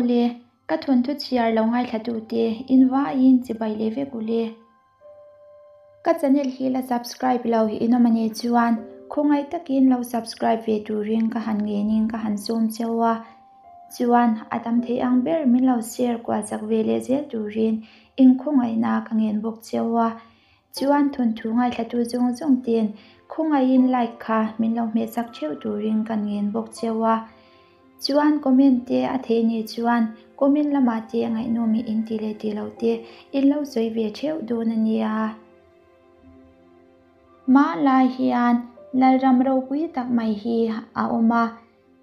Awle, ka thawnthu chhiar lo ngaithlatute in vaiin chibai leh vek ule. Ka channel hi la subscribe lo in awm a nih chuan khawngaih takin lo subscribe ve turin ka han ngenin ka han sawm cheu a, chuan a tam thei ang ber min lo share kual chak ve leh zel turin in khawngaihna ka ngen bawk cheu a, chuan thawnthu ngaithlatu zawng zawng ten khawngaihin like kha min lo hmeh chak theuh turin ka ngen bawk cheu a. Chuan comment te a theih nih chuan comment lamah te ngaihnawm i in ti leh ti lo te in lo sawi ve theuh dawn a nia. Hmanlai hian Lalram ropui tak mai hi a awm a,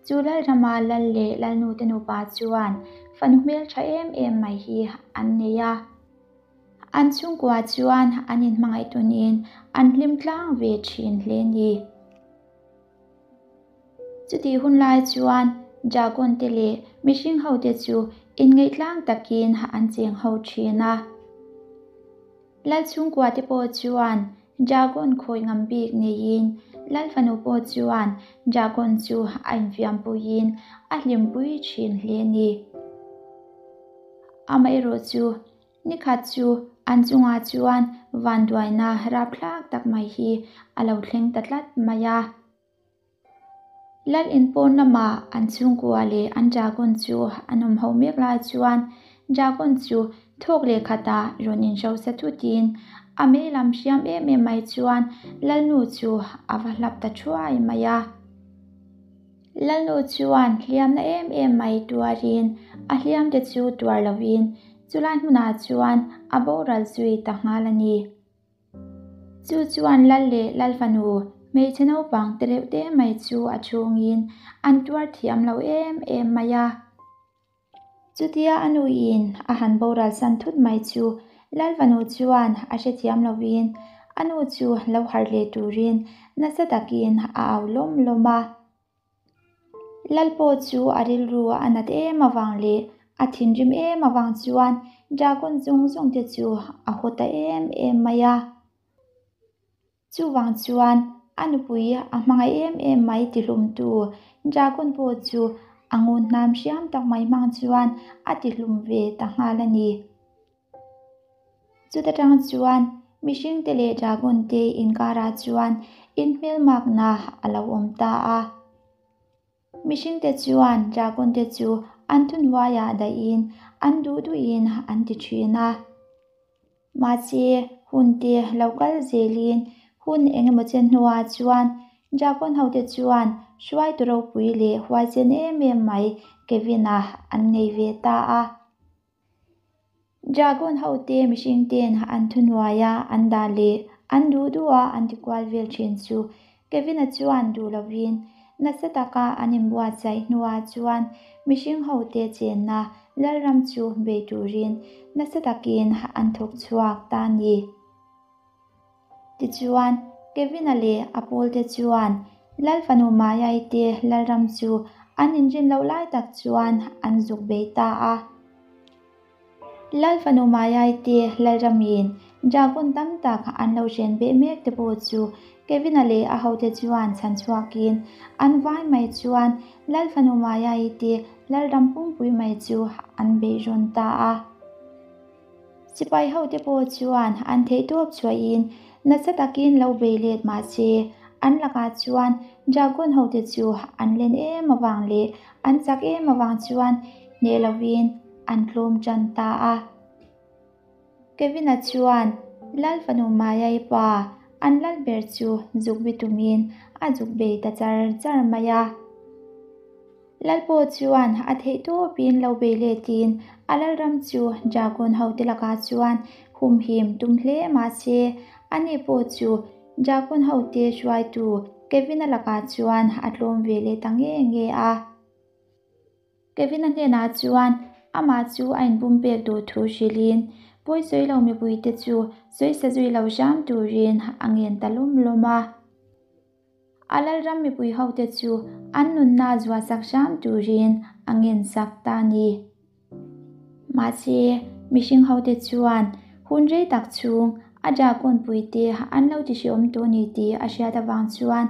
chu Lalrama Lal leh Lalnu te nupa chuan fanu hmeltha em em mai hi an nei a. An chhungkua chuan an inhmangaih tunin an hlim tlang ve thin hle ni. Chutih hun lai chuan Dragon te leh mihring ho te chu inngeih tlang takin an cheng ho thin a. Lal chhungkua te pawh chuan Dragon khawi ngam bik neiin Lal fanu pawh chuan Dragon chu a infiampuiin a hlimpui thin hle a ni. Amaherawhchu Nikhat chu an chungah chuan vanduaina rapthlak tak mai hi a lo thleng ta tlat mai a. Lal inpawn lamah an chhungkua leh an dragon chu an awm ho mek lai chuan dragon chu thawk leh khatah rawn inhrosa thutin a mei lam hriam em em mai chuan Lalnu chu a va hlap ta thuai mai a. Lalnu chuan hliamna em em mai tuarin a hliamte chu tuar lovin chulai hmunah chuan a boral zui ta nghal a ni. Chu chuan Lal leh Lal fanu hmeichhe naupang te reuh te mai chu a chhungin an tuar thiam lo em em mai a. Chutia a nuin a han boral san thut mai chu Lalvanu chuan a hrethiam lovin a nu chu lo harh leh turin nasa takin a au lawm lawm a. Lal pawh chu a rilru a nat em avang leh a thinrim em avang chuan dragon zawng zawng te chu a haw ta em em mai a. Chuvang chuan a nupui a hmangaih em em mai tihlumtu Dragon pawh chu a ngun hnam hriam tak mai hmang chuan a tihlum ve ta nghal a ni. Chuta tang chuan mihringte leh Dragon te inkarah chuan inhmelmakna a lo awm ta a. Mihringte chuan Dragon te chu an thunhuaiah dahin an duh duhin an ti thin a. Mahse, hun te lo kal zelin hun eng emaw chen hnuah chuan Dragon hote chuan hruaitu ropui leh huaisen em em mai Kevin-a an nei ve ta a. Dragon hote mihring ten an thuhnuaia an dah leh an duh duha an ti kual vel thin chu Kevin-a chuan duh lovin nasa taka an inbuatsaih hnuah chuan mihring hote chenna Lalram chu bei turin nasa takin an thawk chhuak ta a ni. Tichuan, Kevin-a leh a pawlte chuan Lal fanu Maya-i te Lalram chu an inrin loh lai tak chuan an zuk bei ta a. Lal fanu Maya-i te Lalrami'n dragon tam tak an lo hren beh mek te pawh chu Kevin-a leh a hote chuan chhan chhuakin an vai mai chuan Lal fanu Maya-i te Lalram pumpui mai chu an beih rawn ta a. Sipai hote pawh chuan an theihtawp chhuahin nasa takin lo bei let mah se an lakah chuan dragon hote chu an len em avang leh an chak em avang chuan hneh lovin an tlawm tan ta a. Kevin-a chuan Lal fanu Maya-i pa an lal ber chu zuk bi tumin a zuk bei ta char char mai a. Lal pawh chuan a theih tawpin lo bei letin a lalram chu Dragon hote lakah chuan humhim tum hle mah se ani pawh chu Dragon hote hruaitu Kevin-a lakah chuan a tlawm ve leh ta nge nge a. Kevin-a hnenah chuan amah chu a inpumpek duh thu hrilhin pawisawi lo mipuite chu sawisa zui lo hram turin a ngen ta lawm lawm a. A lalram mipui hote chu an nunna zuahsak hram turin a ngensak ta a ni. Mahse, mihring hote chuan hun rei tak chhung a dragon-puite an lo tihriawm tawh ni tih a hriat avang chuan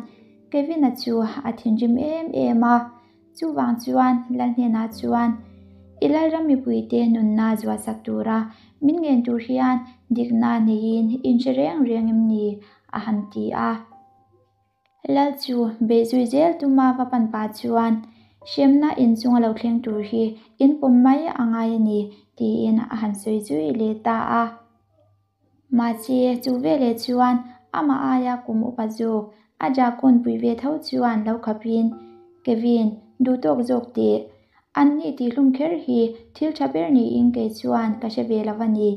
Kevin-a chu a thinrim em em a. Chuvang chuan Lal hnenah chuan, I Lalram mipuite nunna zuahsak tura min ngen tur hian dikna neiin inhre reng reng em ni? a han ti a. Lal chu beih zui zel tuma va pan pah chuan, Hremna inchung a lo thleng tur hi in pawm mai a ngai a ni, tiin a han sawi zui leh ta a. Mahse, chu veleh chuan amah aia kum upa zawk a Dragon pui ve tho chuan lo khapin, Kevin, duh tawk zawk teh. An ni tihhlum kher hi thil tha ber niin kei chuan ka hre ve lo a ni.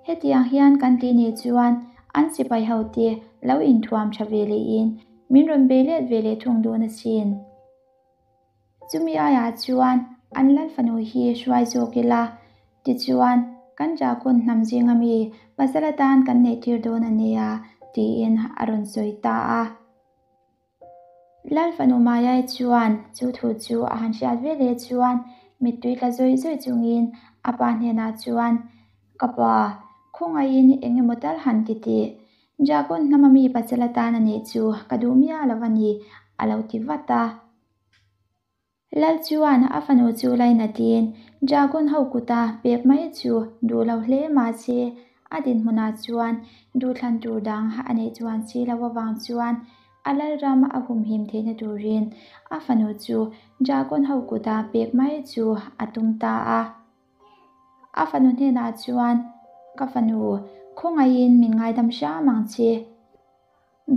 Hetiang hian kan tih nih chuan an sipai hote lo inthuam tha ve lehin min rawn bei let ve leh thung dawn asin. Chumi aiah chuan an lal fanu hi hruai zawk ila, tichuan kan Dragon hnam zinga mi pasal atan kan neihtir dawn a nia, tiin a rawn sawi ta a. Lal fanu Mayai chuan chu thu chu a han hriat ve leh chuan mittui tla zawih zawih chungin a pa hnenah chuan, Ka pa, khawngaihin eng emaw tal han ti teh. Dragon hnama mi pasal atan a nih chu ka duh miah lo a ni, a lo ti vat a. Lal chuan a fanu chu lainatin Dragon ho kuta pek mai chu duh lo hle mahse a dinhmunah chuan duhthlan tur dang a neih chuan si lo avang chuan a lalram a humhim theihna turin a fanu chu Dragon ho kuta pek mai chu a tum ta a. A fanu hnenah chuan, Ka fanu, khawngaihin min ngaidam hram ang che.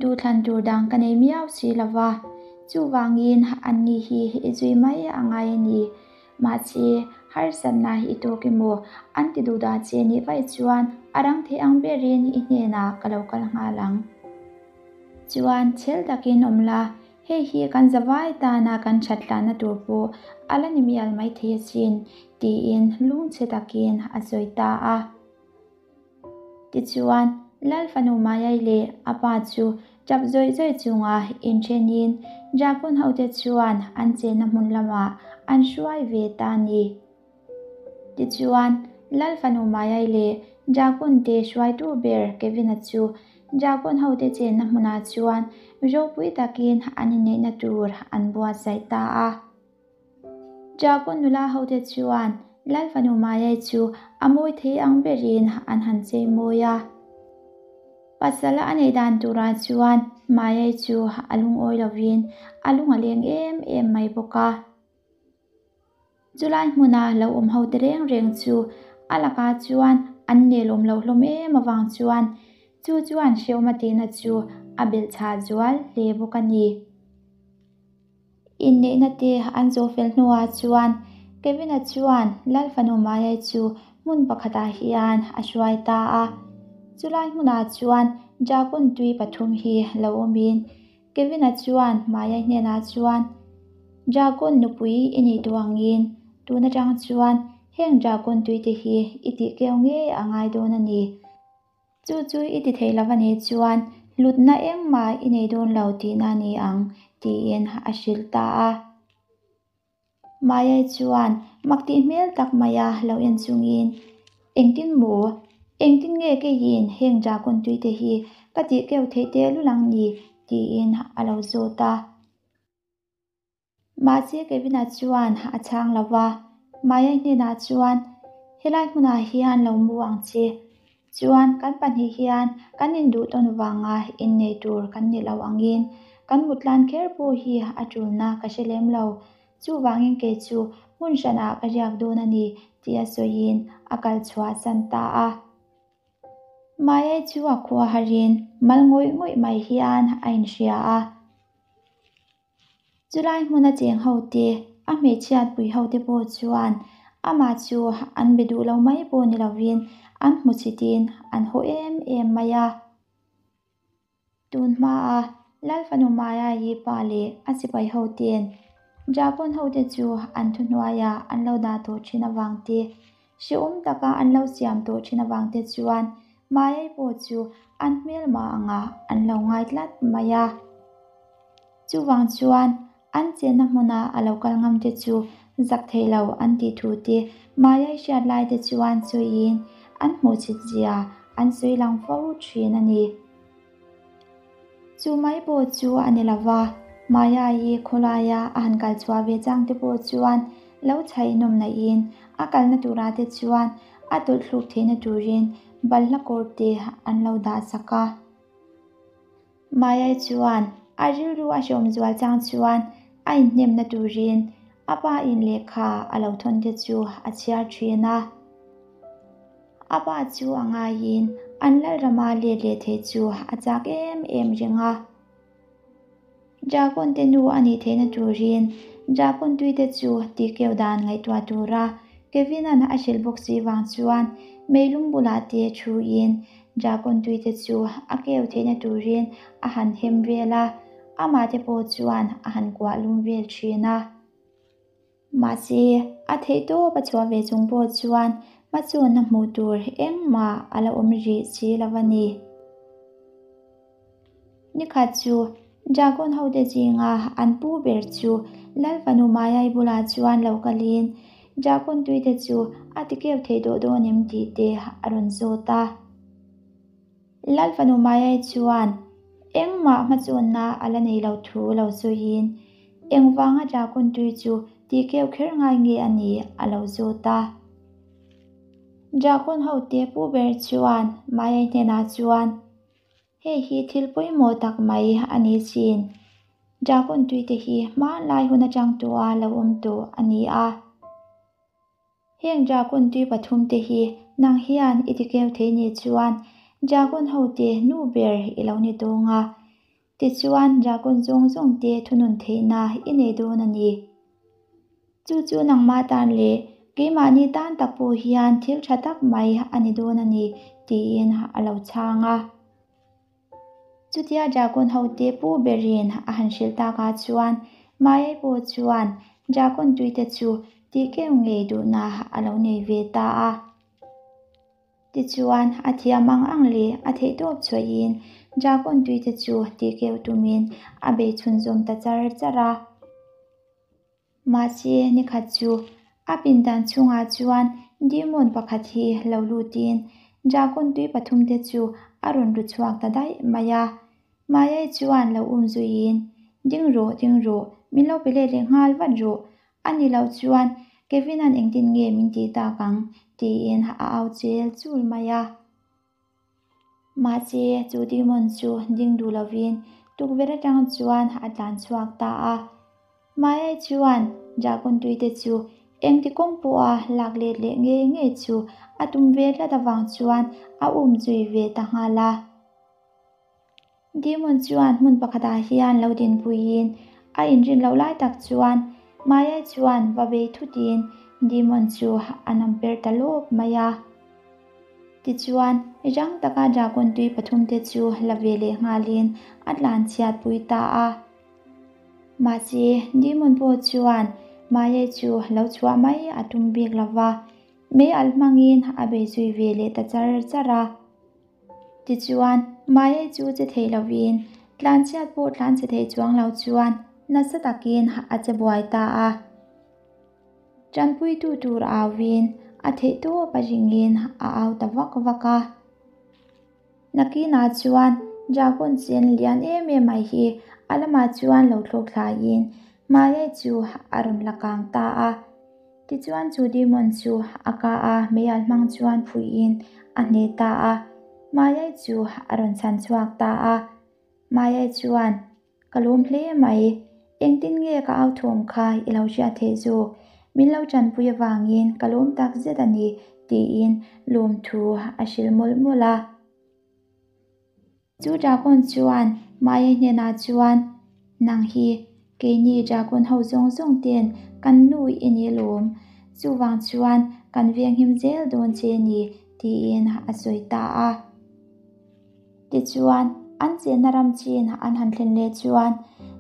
Duhthlan tur dang ka nei miau si lo va, chuvangin anni hi i zui mai a ngai a ni. Mahse, harsatna i tawk emaw an ti duh dah che nih vaih chuan a rang thei ang berin i hnenah ka lo kal nghal ang. Chuan chhel takin awm la, hei hi kan zavai tana kan that tlanna tur pawh a la ni mial maithei asin, tiin lungchhe takin a sawi ta a. Tichuan, Lal fanu Mayai leh a pa chu tap zawih zawih chunga inthenin Dragon hote chuan an chenna hmun lamah an hruai ve ta a ni. Tichuan, Lal fanu Mayai leh Dragon te hruaitu ber Kevin-a chu Dragon hote chenna hmunah chuan ropui takin an inneihna tur an buatsaih ta a. Dragon nula hote chuan Lal fanu Mayai chu a mawi thei ang berin an han chei mawi a. Pasal a neih dan turah chuan Mayai chu a lungawi lovin a lung a leng em em mai bawk a. Chulai hmuna lo awm hote reng reng chu a lakah chuan an nelawm loh hlawm em avang chuan chu chuan hrehawm a tihna chu a belhchhah zual hle bawk a ni. Inneihna te an zawh fel hnuah chuan Kevin-a chuan Lal fanu Mayai chu hmun pakhatah hian a hruai ta a. Chulai hmunah chuan dragon tui pathum hi lo awmin Kevin-a chuan Mayai hnenah chuan, Dragon nupui i nih duh angin tun atang chuan heng dragon tuite hi i tih keu ngei a ngai dawn a ni. Chu chu i ti thei lo a nih chuan hlutna engmah i nei dawn lo tihna a ni ang, tiin a hrilh ta a. Mayai chuan mak tih hmel tak maia lo en chungin, Engtin maw? Engtin nge keiin heng dragon tuite hi ka tih keuh theih tehlul ang ni? tiin a lo zawt a. Mahse Kevin-a chuan a chhang lo va, Maya hnenah chuan, Helai hmunah hian lo mu ang che. Chuan kan pahnih hian kan induh tawn vanga innei tur kan ni lo angin kan mutlan kher pawh hi a tulna ka hre lem lo. Chuvangin kei chu hmun hranah ka riak dawn a ni, tia sawiin a kal chhuahsan ta a. Mayai chu a khua harin mal ngawih ngawih mai hian a inhria a. Chulai hmuna cheng hote, a hmeichhiatpui hote pawh chuan amah chu an be duh lo mai pawh ni lovin an hmu chhitin an haw em em mai a. Tun hmaa Lal fanu Maya-i pa leh a sipai hote'n Dragon hote chu an thuhnuaiah an lo dah tawh thin avang te, hrehawm taka an lo siam tawh thin avang te chuan Maya-i pawh chu an hmelma angah an lo ngai tlat mai a. Chuvang chuan an chenna hmuna a lo kal ngam te chu zak thei lo an tih thu te Maya-i hriat lai te chuan sawiin an hmuhchhit zia an sawi lang fo thin a ni. Chu mai pawh chu a ni lo va, Maya-i khawlaia a han kal chhuah ve chang te pawh chuan lo chhaih nawmnahin a kalna turah te chuan a tawlhthluk theihna turin balhla kawr te an lo dah sak a. Maya chuan a rilru a hreawm zual chang chuan a inhnemna turin a pa in lehkha a lo thawn te chu a chhiar thin a. A pa chu a ngaiin an lalrama let leh theih chu a chak em em reng a. Dragon te nu a nih theihna turin Dragon tui te chu tihkeu dan ngaihtuah tura Kevin-a'n a hrilh bawk si vang chuan meilum bulah te thuin Dragon tui te chu a keu theihna turin a han hem vel a, amah te pawh chuan a han kuah lum vel thin a. Mahse, a theihtawp a chhuah ve chung pawh chuan hmasawnna hmuh tur engmah a la awm rih si lo a ni. Nikhat chu Dragon hote zinga an pu ber chu Lal fanu Mayai bulah chuan lo kalin Dragon tuite chu a tikeu thei tawh dawn em tih te a rawn zawt a. Lal fanu Mayai chuan engmah hmasawnna a la nei lo thu lo sawiin engvanga Dragon tui chu tihkeu kher ngai nge a nih a lo zawt a. Dragon hote pu ber chuan Mayai hnenah chuan, Hei hi thil pawimawh tak mai a ni sin. Dragon tuite hi hmanlai hun atang tawha lo awm tawh a ni a. Heng dragon tui pathumte hi nang hian i tikeu thei ni chuan dragon hote nu ber i lo ni dawng a. Tichuan dragon zawng zawngte thunun theihna i nei dawn a ni. Chu chu nangmah tan leh keimahni tan tak pawh hian thil tha tak mai a ni dawn a ni, tiin a lo chhang a. Chutia Dragon hote pu berin a han hrilh takah chuan Mayai pawh chuan Dragon tuite chu tihkeu ngei duhna a lo nei ve ta a. Tichuan, a thiam ang ang leh a theihtawp chhuahin Dragon tuite chu tihkeu tumin a bei chhunzawm ta char char a. Mahse, nikhat chu a pindan chhungah chuan demon pakhat hi lo lutin dragon tui pathumte chu a rawn ru chhuak ta daih mai a. Mayai chuan lo um zuiin, Ding rawh, ding rawh, min lo pe let leh nghal vat rawh, a ni loh chuan Kevin-a'n engtin nge min tih tak ang? tiin a au chel chul mai a. Mahse, chu demon chu ding duh lovin tukverh atang chuan a tlan chhuak ta a. Mayai chuan dragon tuite chu engti kawng pawha lak let leh ngei ngei chu a tum ve tlat avang chuan a um zui ve ta nghal a. Demon chuan hmun pakhatah hian lo dinpuiin a inrin loh lai tak chuan Mayai chuan va bei thutin Demon chu a nam per ta lawp mai a. Tichuan, rang taka dragon tui pathumte chu la ve leh nghalin a tlan chhiat pui ta a. Mahse, Demon pawh chuan Mayai chu lo chhuah mai a tum bik lo va, mei alh hmangin a bei zui ve leh ta char char a. Tichuan, Mayai chu che thei lovin, tlanchhiat pawh tlanchhe thei chuang lo chuan nasa takin a che buai ta a. Tanpuitu tur auin a theihtawp a ringin a au ta vak vak a. Nakinah chuan dragon sen lian em em mai hi a lamah chuan lo thlawk thlaiin Mayai chu a rawn la kang ta a. Tichuan chu demon chu a ka a meial hmang chuan phuihin a hneh ta a, Mayai chu a rawn chhan chhuak ta a. Mayai chuan, Ka lawm hle mai, engtin nge ka au thawm kha i lo hriat theih zawk? Min lo tanpui avangin ka lawm tak zet a ni, tiin lawmthu a hrilh mawlh mawlh a. Chu dragon chuan Maya hnenah chuan, Nang hi keini dragon ho zawng zawng ten kan nu i ni lawm, chuvang chuan kan venghim zel dawn che ni, tiin a sawi ta a. Tichuan, an chenna ram chin an han thlen leh chuan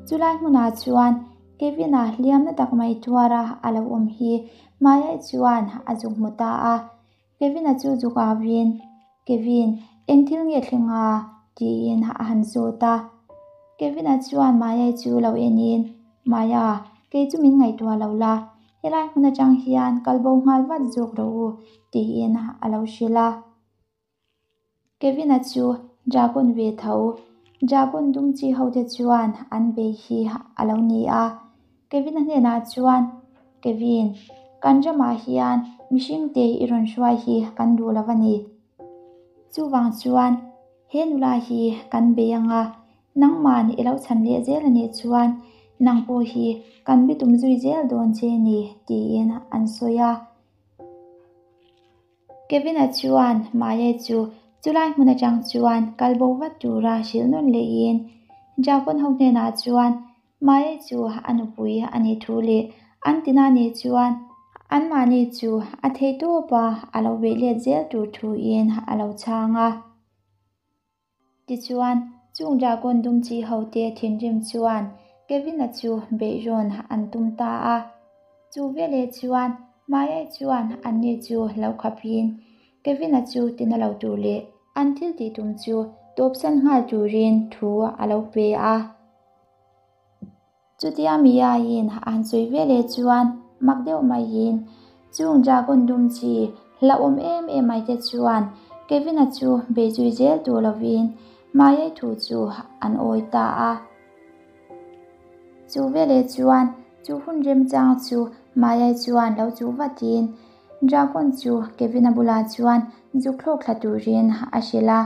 chulai hmunah chuan Kevin-a hliamna tak mai tuara a lo awm hi Maya chuan a zuk hmu ta a. Kevin-a chu zuk auin, Kevin, eng thil nge thleng a? tiin a han zawt a. Kevin-a chuan Maya chu lo enin, Maya, kei chu min ngaihtuah lo la, helai hmun atang hian kal bo nghal vat zawk rawh u, tiin a lo hrilh a. Kevin-a chu dragon ve tho, dragon dum chi hote chuan an bei hi a lo ni a. Kevin-a hnenah chuan, Kevin, kan ramah hian mihringte i rawn hruai hi kan duh lo a ni. Chuvang chuan he nula hi kan bei ang a, nangman i lo chhan leh zel a nih chuan nang pawh hi kan bitum zui zel dawn che ni, tiin an sawi a. Kevin-a chuan Maya chu chulai hmun atang chuan kal bo vat tura hrilh nawn lehin Dragon ho hnenah chuan Maya chu a nupui a nih thu leh an tina nih chuan anmahni chu a theihtawpa a lo beih let zel tur thuin a lo chhang a. Tichuan, chung Dragon dum chi hote thinrim chuan Kevin-a chu beihrawn an tum ta a. Chu veleh chuan Maya chuan anni chu lo khapin Kevin-a chu tina lo tur leh an thil tih tum chu tawpsan nghal turin thu a lo pe a. Chutia Mia-in a han sawi veleh chuan mak deuh maiin chung dragon dum chi hlauhawm em em mai te chuan Kevin-a chu bei zui zel tur lovin Maya-i thu chu an awi ta a. Chu veleh chuan chu hun remchang chu Maya-i chuan lo chuh vatin dragon chu Kevin-a bulah chuan zuk thlawk thla turin a hrilh a.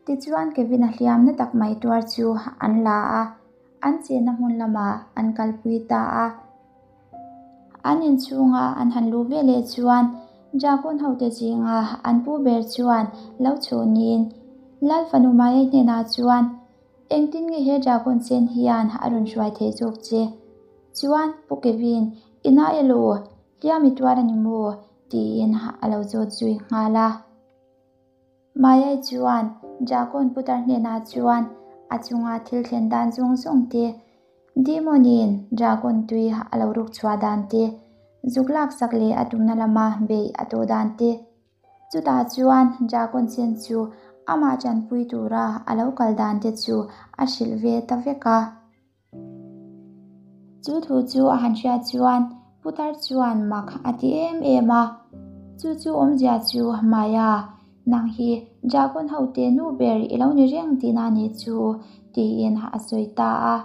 Tichuan Kevin-a hliamna tak mai tuar chu an la a. An chenna hmun lamah an kalpui ta a. An inchhunga an han luh ve leh chuan Dragon hote zinga an pu ber chuan lo chhunin Lal fanu Maya hnenah chuan, Engtin nge he Dragon sen hian a rawn hruai theih zawk che? Chuan Pu Kevin, i na elaw? Hliam i tuar a ni maw? tiin a lo zawt zui nghal a. Maya chuan Dragon putar hnenah chuan a chunga thil thlen dan zawng zawng te, Demon-in Dragon tui a lo ruk chhuah dan te, zuk laksak leh a tumna lama beih a tawh dan te, chutah chuan Dragon sen chu amah tanpui tura a lo kal dan te chu a hrilh ve ta vek a. Chu thu chu a han hriat chuan putar chuan mak a ti em em a, Chu chu awmzia chu Maya, nang hi Dragon hote nu ber i lo ni reng tihna a nih chu, tiin a sawi ta a.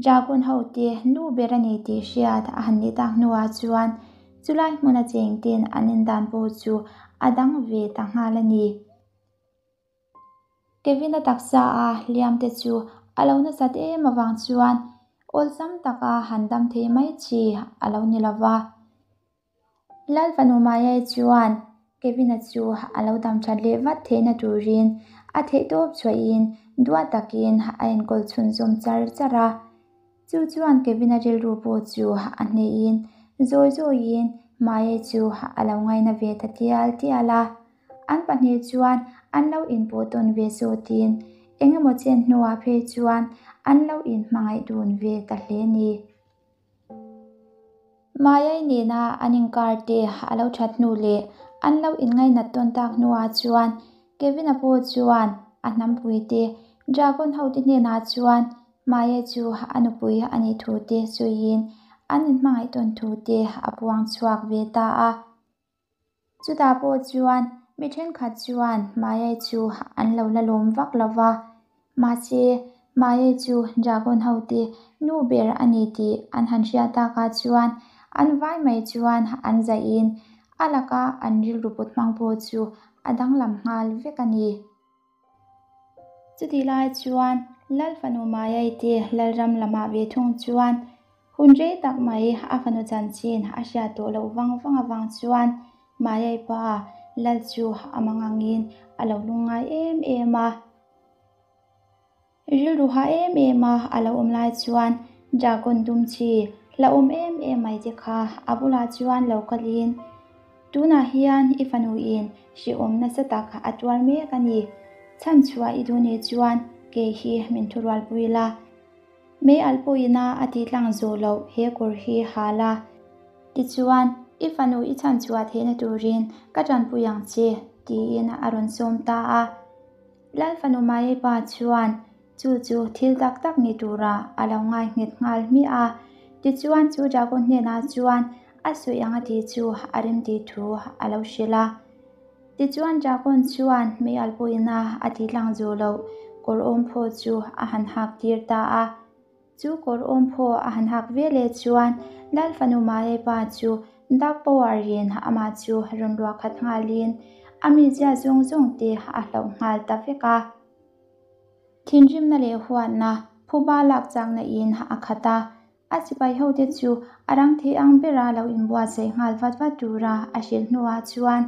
Dragon hote nu ber a ni tih hriat a han nih tak hnuah chuan chulai hmuna chengten an indan pawh chu a dang ve ta nghal a ni. Kevin-a taksa a hliam te chu a lo nasat em avang chuan awlsam taka han dam thei mai chi a lo ni lo va. Lal fanu Maya-i chuan Kevin-a chu a lo dam that leh vat theihna turin a theihtawp chhuahin duah takin a enkawl chhunzawm char char a. Chu chuan Kevin-a rilru pawh chu a hnehin zawi zawiin Maya-i chu a lo ngaina ve ta tial tial a. An pahnih chuan an lo inpawh tawn ve sawtin eng emaw chen hnuah phei chuan an lo inhmangaih dun ve ta hle ni. Maya-i nena an inkar te a lo that hnu leh an lo inngainat tawn tak hnuah chuan Kevin-a pawh chuan a hnampui te Dragon hote hnenah chuan Maya chu a nupui a nih thu te sawiin an inhmangaih tawn thu te a puang chhuak ve ta a. Chutah pawh chuan mi thenkhat chuan Maya chu an lo la lawm vak lo va, mahse Maya chu Dragon hote nu ber a ni tih an han hriat takah chuan an vai mai chuan an zaihin a laka an rilru put hmang pawh chu a danglam nghal vek a ni. Chutih lai chuan Lal fanu Maya-i te Lalram lamah ve thung chuan hun rei tak mai a fanu chanchin a hriat tawh loh vang vang avang chuan Maya-i pa Lal chu a mangangin a lo lungngai em em a. Rilru ha em em a a lo awm lai chuan Dragon dum chi hlauhawm em em mai te kha a bulah chuan lo kalin, Tunah hian i fanu in hrehawm nasa tak a tuar mek a ni. Chhan chhuah i duh nih chuan kei hi min thurualpui la. Mei alh pawhina a tih tlang zawh loh he kawr hi ha la. Tichuan, i fanu i chhan chhuah theihna turin ka tanpui ang che, tiin a rawn sawm ta a. Lal fanu Maya pa chuan chu chu thil tak tak ni tura a lo ngai nghet nghal hmiah a. Tichuan chu Dragon hnenah chuan a sawi ang a tih chu a remtih thu a lo hrilh a. Tichuan Dragon chuan mei alpuina a tih tlang zawh loh kawr awm phaw chu a han hak tir ta a. Chu kawr awm phaw a han hak ve leh chuan Lal fanu Maya-i pa chu Dark Power in amah chu rawn luah khat nghalin a mizia zawng zawng te a hlauh nghal ta vek a. Thinrimna leh huatna phuba lak chakna in a khat a, a sipai hote chu a rang thei ang bera lo inbuatsaih nghal vat vat tura a hrilh hnuah chuan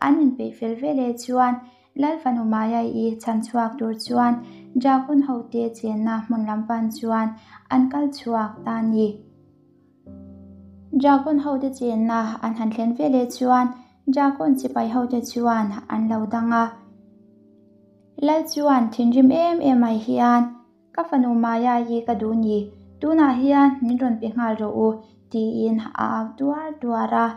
an inpeih fel veleh chuan Lal fanu Maya-i chhan chhuak tur chuan Dragon hote chenna hmun lam pan chuan an kal chhuak ta a ni. Dragon hote chenna an han thlen veleh chuan Dragon sipai hote chuan an lo dang a. Lal chuan thinrim em em mai hian, Ka fanu Maya hi ka duh ni, tunah hian min rawn pe nghal rawh u, tiin a au tuar tuar a.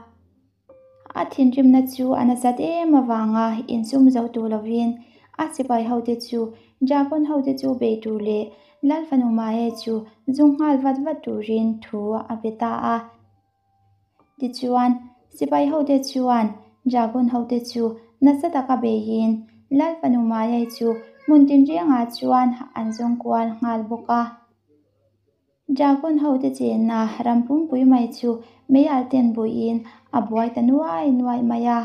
A thinrimna chu a nasat em avanga insum zo tur lovin a sipai hote chu Dragon hote chu bei tur leh Lal fanu Maya chu zung nghal vat vat turin thu a pe ta a. Tichuan, sipai hote chuan Dragon hote chu nasa taka beiin Lal fanu Maya chu hmun tinrengah chuan an zawng kual nghal bawk a. Dragon hote chenna ram pumpui mai chu meial ten buiin a buai ta nuai nuai mai a.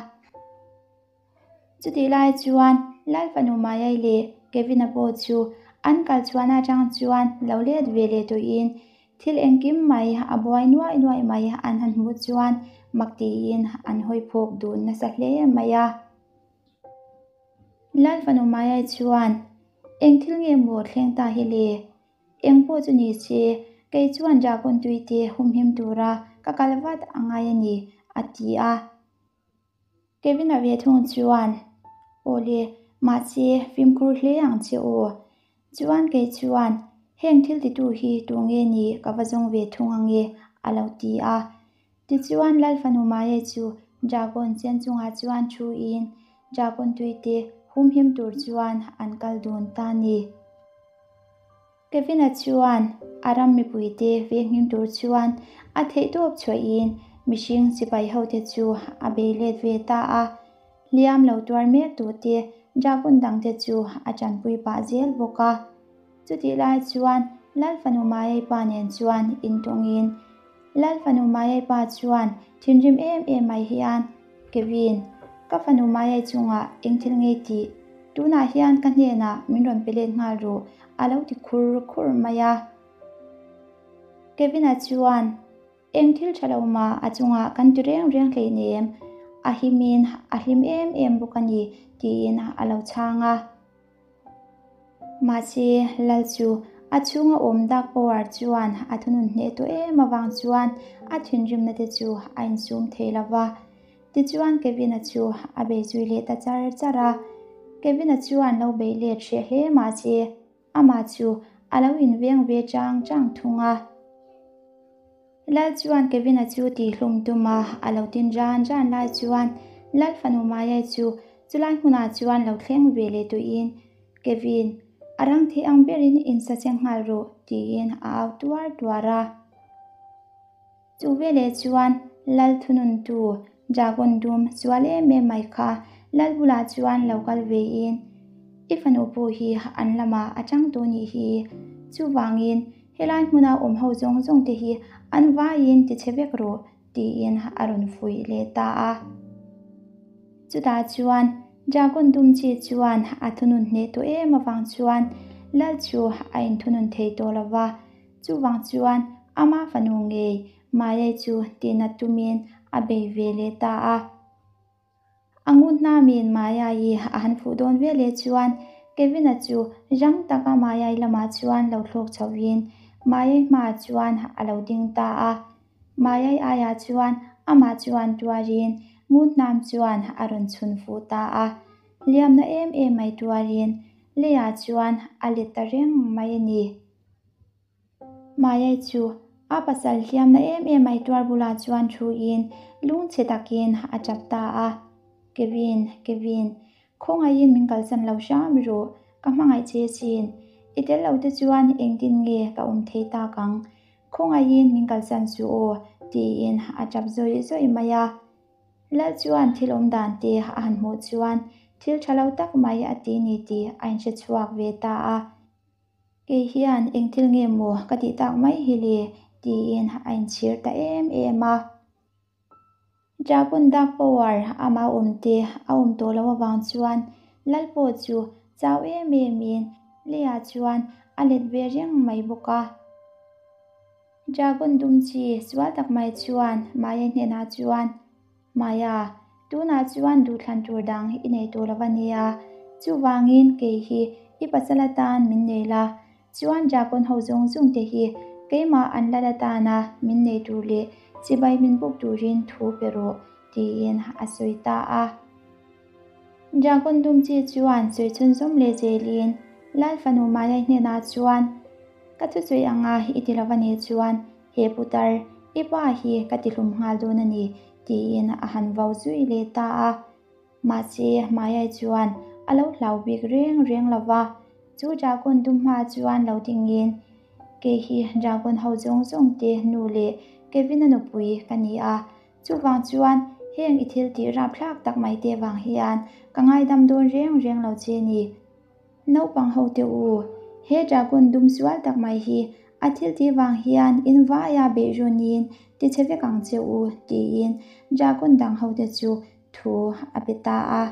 Chutih lai chuan Lal fanu Mayai leh Kevin-a pawh chu an kal chhuahna atang chuan lo let ve leh tawhin thil engkim mai a buai nuai nuai mai an han hmuh chuan mak tiin an hawi phawk dun nasa hle mai a. Lal fanu Mayai chuan, Eng thil nge maw thleng ta hi le? Eng pawh chu ni se, kei chuan Dragon tuite humhim tura ka kal vat a ngai a ni, a ti a. Kevin-a ve thung chuan, Aw le, mahse fimkhur hle ang che aw. Chuan kei chuan, Heng thil titu hi tu nge ni ka va zawng ve thung ang e, a lo ti a. Tichuan Lal fanu Maya chu Dragon chen chungah chuan thuin Dragon tuite humhim tur chuan an kal dun ta a ni. Kevin-a chuan a ram mipuite venghim tur chuan a theihtawp chhuahin mihring sipai hote chu a bei let ve ta a, hliam lo tuar mek tute dragon dangte chu a tanpui pah zel bawk a. Chutih lai chuan Lal fanu Mayai pa nen chuan intawngin Lal fanu Mayai pa chuan thinrim em em mai hian, Kevin, ka fanu Mayai chungah eng thil ngei tih? Tunah hian ka hnenah min rawn pe let nghal rawh, a lo ti khur khur mai a. Kevin-a chuan, Eng thil tha lo mah a chungah kan ti reng reng hleinem, a himin a hlim em em bawk a ni, tiin a lo chhang a. Mahse, Lal chu a chhunga awm dak power chuan a thunun hneh tawh em avang chuan a thinrimna te chu a insum thei lo va. Tichuan Kevin-a chu a bei zui leh ta char char a. Kevin-a chuan lo bei let hreh hle mahse, amah chu a lo inveng ve chang chang thung a. Lal chuan Kevin-a chu tihhlum tum a, a lo tin ran ran lai chuan Lal fanu Maya-i chu chulai hmunah chuan lo thleng ve leh tuiin, Kevin, a rang thei ang berin insa cheng nghal rawh, tiin a au tuar tuar a. Chu veleh chuan Lal thununtu Dragon dum sual em em mai kha Lal bulah chuan lo kal vein, I fanu pawh hi an lamah a chang tawh nih hi. Chuvangin Helai hmuna awm ho zawng zawng te hi an vaiin ti chhe vek rawh tiin a rawn fuih leh ta a. Chutah chuan Dragon dum chi chuan a thunun hneh tawh em avang chuan Lal chu a inthunun thei tawh lo va, chuvang chuan ama fanu ngei Mayai chu tinat tumin a bei ve leh ta a. A ngut hnamin Maya-i a han fuh dawn ve leh chuan Kevin-a chu rang taka Maya-i lamah chuan lo thlawk chhohin Maya-i hmaah chuan a lo ding ta a. Maya-i aiah chuan amah chuan tuarin ngut hnam chuan a rawn chhun fuh ta a. Hliamna em em mai tuarin leiah chuan a let ta reng mai a ni. Maya chu a pasal hliamna em em mai tuar bulah chuan thuin lungchhe takin a tap ta a, Kevin, Kevin, khawngaihin min kalsan lo hram rawh, ka hmangaih che sin. I tel lo te chuan engtin nge ka awm thei tak ang? Khawngaihin min kalsan suh aw, tiin a tap zawih zawih mai a. Lal chuan thil awm dan te a han hmuh chuan thil tha lo tak mai a ti ni tih a inhre chhuak ve ta a. Kei hian eng thil nge maw ka tih tak mai hi le? tiin a inchhir ta em em a. Dragon Dark Power ama awm te a awm tawh loh avang chuan Lal pawh chu chau em em in leiah chuan a let ve reng mai bawk a. Dragon dum chi sual tak mai chuan Maya hnenah chuan, Maya, tunah chuan duhthlan tur dang i nei tawh lo a nia, chuvangin kei hi i pasal atan min nei la, Chuan Dragon ho zawng zawng te hi keimah an lal atana min nei tur leh chibai min buk turin thu pe rawh, tiin a sawi ta a. Dragon dum chi chuan sawi chhunzawm leh zelin Lal fanu Maya hnenah chuan, Ka thusawi anga i ti lo a nih chuan he putar i pa hi ka tihlum nghal dawn a ni, tiin a han vau zui leh ta a. Mahse, Mayai chuan a lo hlau bik reng reng lo va, chu dragon dum hma chuan lo dingin, Kei hi dragon ho zawng zawng te nu leh Kevin-a nupui ka ni a, chuvang chuan heng i thil tih rapthlak tak mai te vang hian ka ngaidam dawn reng reng lo che ni. Naupang ho te u, he dragon dum sual tak mai hi a thil tih vang hian in vaia beihrawnin ti chhe vek ang che u, tiin dragon dang ho te chu thu a pe ta a.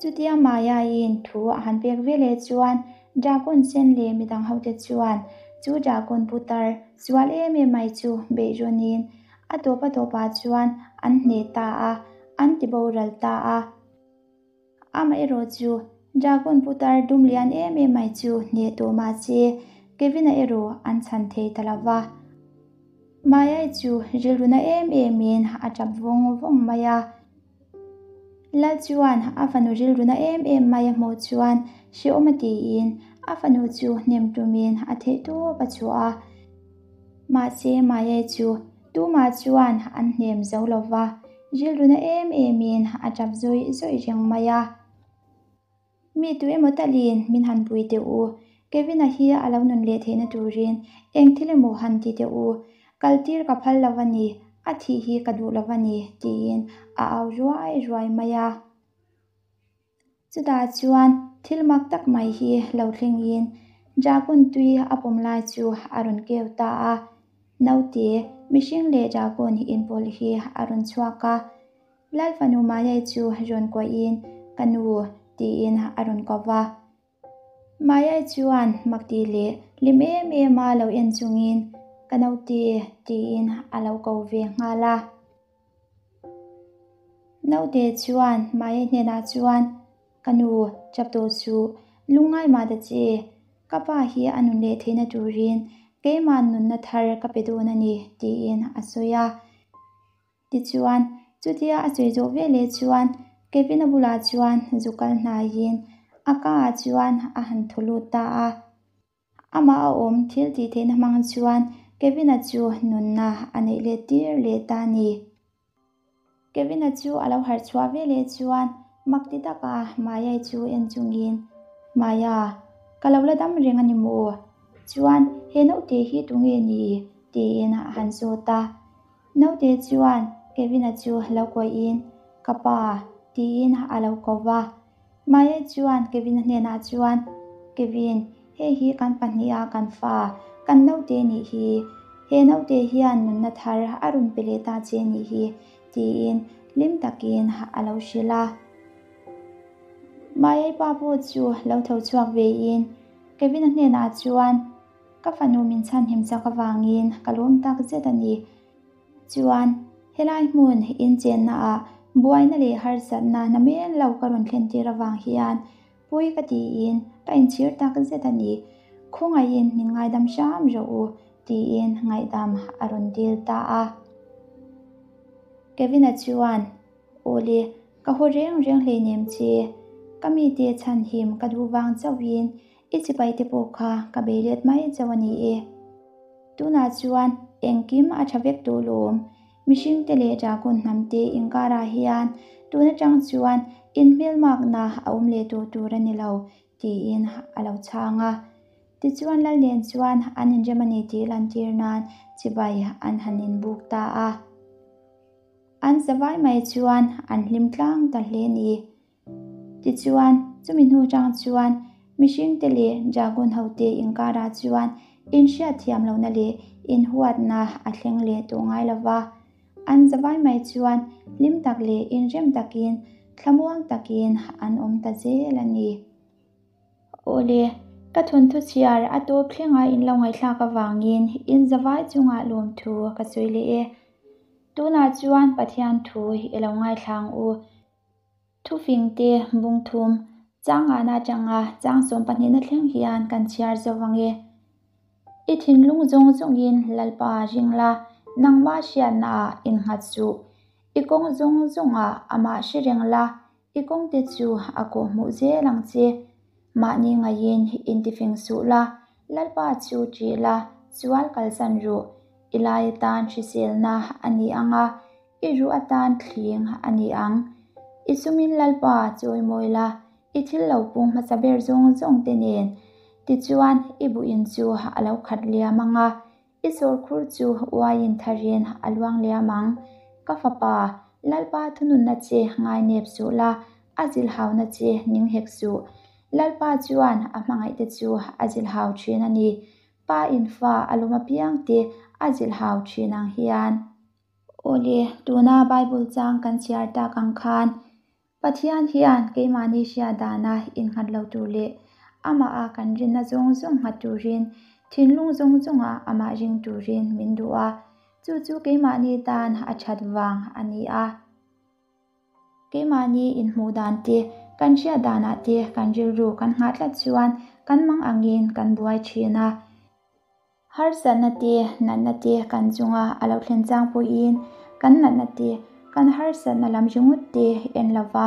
Chutia Maya-in thu a han pek ve leh chuan dragon sen leh midang ho te chuan chu dragon putar sual em em mai chu beihrawnin a tawp a tawpah chuan an hneh ta a, an ti boral ta a. Amaherawh chu Dragon putar dum lian em em mai chu hneh tawh mah se Kevin-a erawh an chhan thei ta lo va. Maya-i chu rilruna em emin a tap vawng vawng mai a. Lal chuan a fanu rilruna em em mai a hmuh chuan hrehawm a tiin a fanu chu hnem tumin a theih tawp a chhuah a. Mahse Maya-i chu tumah chuan an hnem zo lo va. Rilruna em emin a tap zawih zawih reng mai a. Mi tu emaw talin min han pui teh u, Kevin-a hi a lo nun leh theihna turin eng thil emaw han ti teh u, kaltir ka phal lo a ni, a thih hi ka duh lo a ni, tiin a au ruai ruai mai a. Chutah chuan thil mak tak mai hi lo thlengin Dragon tui a pawm lai chu a rawn keu ta a. Naute, mihring leh Dragon inpawlh hi a rawn chhuak a. Lal fanu Mayai chu rawn kuahin, Ka nu, tiin a rawn ko va. Mayai chuan makti leh hlim em em a lo en chungin, Ka naute, tiin a lo ko ve nghal a. Naute chuan Maya hnenah chuan, Ka nu, chap tawh suh, lungngai mah ta che, ka pa hi a nun leh theihna turin keimah nunna thar ka pe dawn a ni, tiin a sawi a. Tichuan, chutia a sawi zawh veleh chuan Kevin-a bulah chuan zu kal hnaiin a ka-ah chuan a han thaw lut ta a. Amah a awm thil tih theihna hmang chuan Kevin-a chu nunna a neih let tir leh ta a ni. Kevin-a chu a lo harh chhuah ve leh chuan mak ti taka Maya-i chu en chungin, Maya, ka lo la dam reng a ni maw? Chuan he naute hi tunge ni? tiin a han zawt a. Naute chuan Kevin-a chu lo kuahin, Ka pa, tiin a lo ko va. Maya chuan Kevin-a hnenah chuan, Kevin, hei hi kan pahniha kan fa, kan naute nih hi. He naute hian nunna thar a rawn pe leh ta che nih hi, tiin hlim takin a lo hrilh a. Maya-i pa pawh chu lo tho chhuak vein Kevin-a hnenah chuan, Ka fanu min chhanhim chak avangin ka lawm tak zet a ni. Chuan, helai hmun inchenna ah buaina leh harsatna na mel lo ka rawn thlen tir avang hian pui ka tiin ka inchhir tak zet a ni. Khawngaihin min ngaidam hram rawh u, tiin ngaihdam a rawn dil ta a. Kevin-a chuan, Awle, ka haw reng reng hleinem che, ka mite chhanhim ka duh vang chauhin I chipai te pawh kha ka bei let mai chauh a ni e. Tunah chuan engkim a tha vek tawh lawm. Mihring te leh dragon hnam te inkarah hian tun atang chuan inhmelmakna a awm leh tawh tur a ni lo, tiin a lo chhang a. Tichuan Lal nen chuan an inrem a ni tih lantir nan chibai an han inbuk ta a. An zavai mai chuan an hlim tlang ta hle ni. Tichuan, chumi hnu chang chuan mihringte leh dragon hote inkarah chuan Inhriatthiam lohna leh inhuatna a thleng leh tawh ngai lo va. An zavai mai chuan hlim tak leh inrem takin, thlamuang takin an awm ta zel a ni. Awle, ka thawnthu chhiar a tawp thlenga in lo ngaihthlak avangin in zavai chungah lawmthu ka sawi leh e. Tunah chuan Pathian thu i lo ngaithlang u. Thufingte bungthum, changana atanga chang sawmpahnihna thleng hian kan chhiar zo ang e. I thinlung zawng zawngin Lalpa ring la, nangmah hriatnaah innghat suh. I kawng zawng zawngah amah hre reng la, i kawngte chu a kawhhmuh zel ang che. Mahni ngaiin intifing suh la, Lalpa chu ṭih la, sual kalsan rawh. I lai atan hriselna a ni ang a, I ruh atan thling a ni ang. I sumin Lalpa chawimawi la, i thil lo pung hmasa ber zawng zawng te nen. Tichuan, i buhin chu a lo khat liam ang a, i sawrkhur chu uaiin tharin a luang liam ang. Ka fapa, Lalpa thununna che ngainep suh la, a zilhauna che ning hek suh. Lalpa chuan a hmangaihte chu a zilhau thin a ni. Pa in fa a lawm apiang te a zilhau thin ang hian. Awle, tuna Bible chang kan chhiar tak ang khan, Pathian hian keimahni hriat dana innghat lo tur leh amaha kan rinna zawng zawng nghat turin, thinlung zawng zawnga amah ring turin min duh a, chu chu keimahni tan a that vang a ni a. Keimahni inhmuh dan te, kan hriat danah te kan rilru kan nghah tlat chuan kan mang angin kan buai thin a. Harsatna te, natna te kan chunga a lo thlen chang pawhin kan natna te, kan harsatna lam ringawt te en lo va,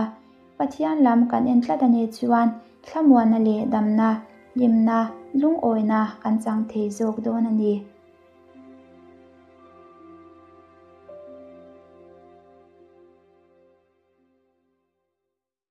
Pathian lam kan en tlat a nih chuan thlamuanna leh damna, hlimna, lungawina kan chang thei zawk dawn a ni.